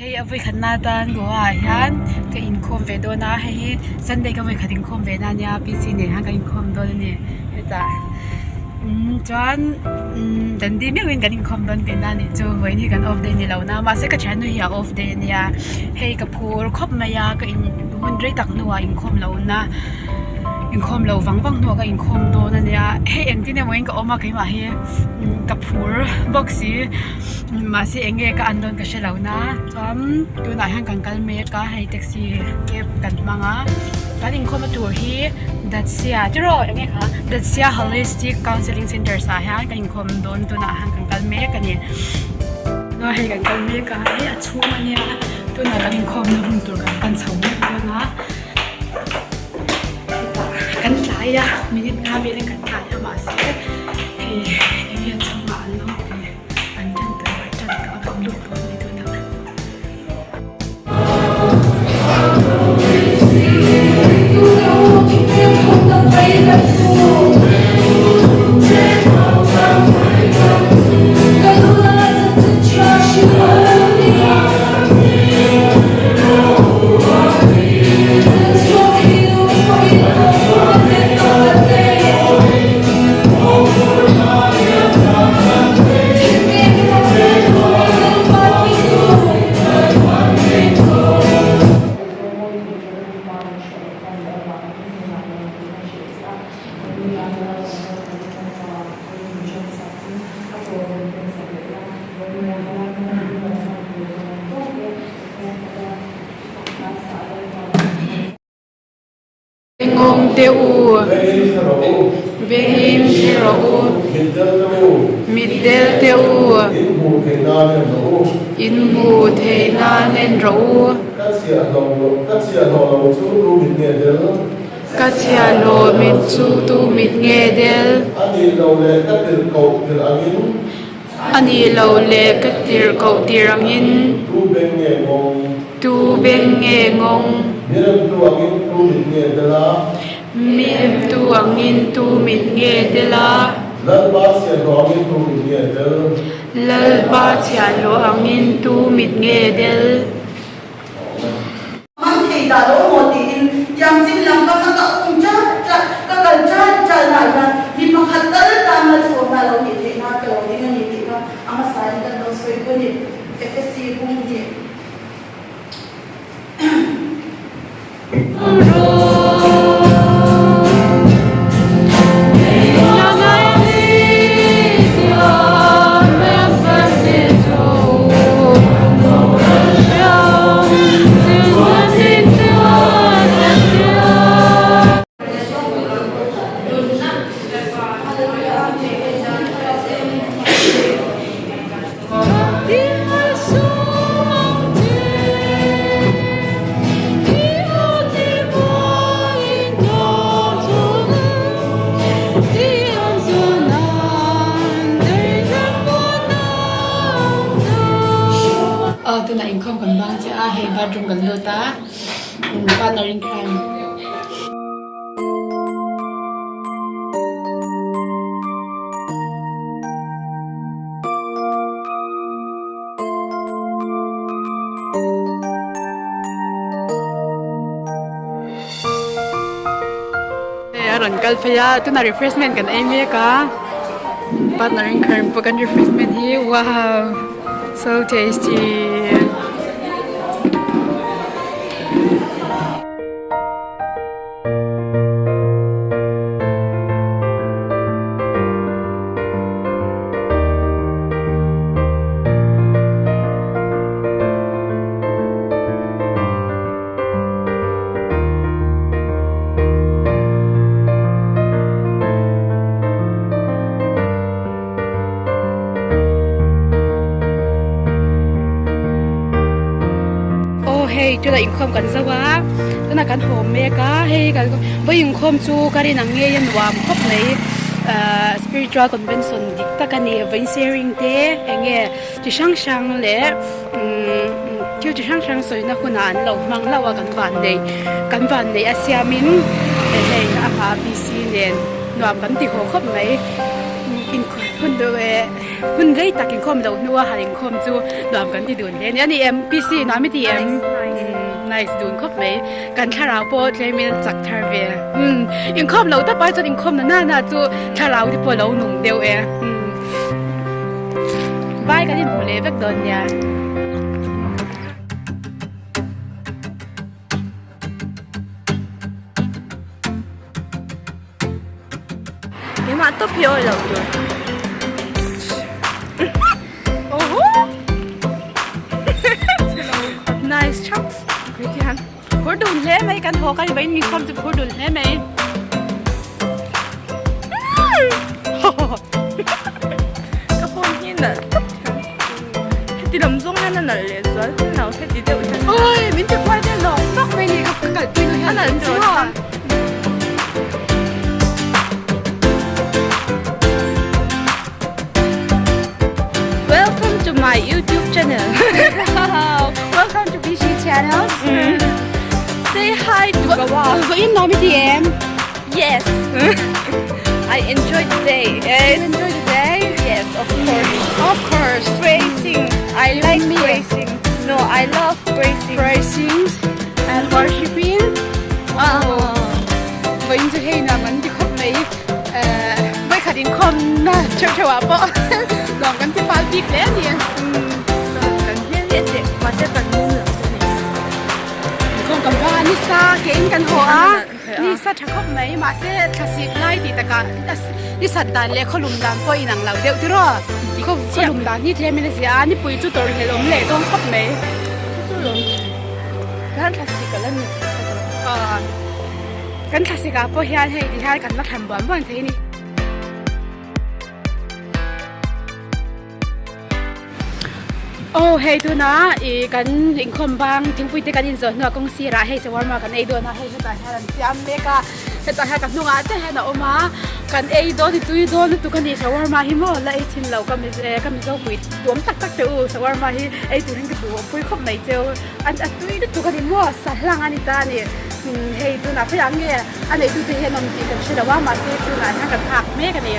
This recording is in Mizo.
Hei a vawikhatna atan Goa ah hian ka inkhawm ve dawn a hei hi Sunday ka vawikhat inkhawm ve na ania P C nen hian kan inkhawm dawn a ni hetah umm chuan umm dandi meuhin kan inkhawm dawn tihna a nih chu vawiin hi kan off day ni lo na mahse ka thiannu hi a off day ania hei ka phur khawp mai a ka in hun rei tak hnuah inkhawm loh na inkhawm loh vang vang hnuah ka inkhawm dawn ania hei engtin emaw in ka awm a keimah hi ka phur bawk si. Mahse eng nge ka an dawn ka hre lo na chuan tunah hian kan kal mek a hei taxi cab kan hmang a kan inkhawm na tur hi Datsia tiraw eng nge kha Datsia Holistic Counselling Centre ah hian kan inkhawm dawn tunah hian kan kal mek a ni a hei kan kal mek a hei a chhung a nia tunah kan inkhawm na hun tur kan pan chho mek dawn a hetah kan tlai a minute nga velin kan tlai a mahse hei eng nge a chhungah an lo ti. An tan tawh a, tan tawh a kan lut dawn a ni tunah. Ngawng te u, vengin hre rawh u, mitdel te u, in hmuh theih nan en rawh u. Ka chhiahhlawh mit chu tu mit nge del? A nih loh leh ka tirhkoh tir angin. Tu beng nge ngawng? Mi remtu angin tu mit nge del a? Mi remtu angin tu mit nge del a? Lalpa chhiahhlawh angin tu mit nge del? Lalpa chhiahhlawh angin tu mit nge del? Man thei dah lo maw tiin tiang chin lam ka ka ka um chal chal ka kal chal chal nah hian mi pakhat tal tan malsawmna lo nih theih nan ka lo ding a ni tih kha a hmasa in kan lo sawi dawn a ni. Efesi bung hnih. Aw tunah inkhawm kan bang chiah a hei bathroom kan lut a partner in crime. Hei a rawn kal phei a tunah refreshment kan ei mek a partner in crime pawh kan refreshment hi wow so tasty. Aw hei tunah inkhawm kan zo a tunah kan haw mek a hei kan vawi inkhawm chu ka rin ang ngei a nuam khawp mai ahh spiritual convention dik tak a ni vawiin sharing te eng nge chi hrang hrang leh umm thil chi hrang hrang sawina hunah an lo hmang hlauh a kan van nei kan van neih a siamin hei amah B C nen nuam kan ti haw khawp mai. Hun duh eh hun rei tak inkhawm loh hnua han inkhawm chu nuam kan ti dun hle a ni. A ni em PC nuam i ti em? Nice dun khawp mai. Kan thlarau pawh tlemin a chak thar ve. Umm inkhawm loh tawp ai chuan inkhawm na na chu thlarau te pawh a lo nung deuh e. Umm vai kan inhmu leh vek dawn nia. Keimah tawp hi awih loh tur. Nice chunks. Phur dun hle mai kan haw kan vain mi khawm chu phur dun hle mai. Ka phone hi nalh tawp hian. Heti lam zawng hian a nalh leh zual hun lo heti deuh hian. Oi min ti kual vel lawk lawk mai ni ka kalpui nu hian a nalh tawh a. Welcome to my YouTube channel. Welcome to BC channels. Say hi to Gawa. Vawiin nuam i ti em? Yes. I enjoy the day. You enjoy the day? Yes, of course. Of course. Praising. I like praising. No, I love praising. Praising and worshiping. Vawiin chu hei nuam an ti khawp mai. Vawikhat inkhawmna theuh theuh ah pawh nuam kan ti fal bik hle a ni. Kan hmel hi a cheh mahse kan nung lo te ni. Inkhawm kan va a nisa ke in kan haw a. Nisa tha khawp mai mahse thlasik lai tih takah ni sat dan leh khawlum dan pawh inang lo deuh tiraw. Khawlum dan hi tlem in a zia a nipui chu tawrh hlelh awm leh dawn khawp mai. Chu chu lawm kan thlasik a la ni tih hre tawh. Aw kan thlasik ah pawh hian hei ti hian kan la thlan buan buan thei a ni. Aw hei tunah ih kan inkhawm bang thingpui te kan inzawh hnuah kawng sirah hei shawarma kan ei dawn a hei hetah hian an siam mek a hetah hian ka hnungah chiah hian a awm a kan ei dawn i tui dawn lutuk a ni shawarma hi maw la ei thin lo ka ka mizo pui tuam tak tak teh u shawarma hi ei turin ka duh pui khawp mai cheu a tui lutuk a ni maw sa hlang a ni ta a ni hei tunah khawiah nge a neitute hian awm tih kan hre lo a mahse tunah hian kan nghak mek a ni.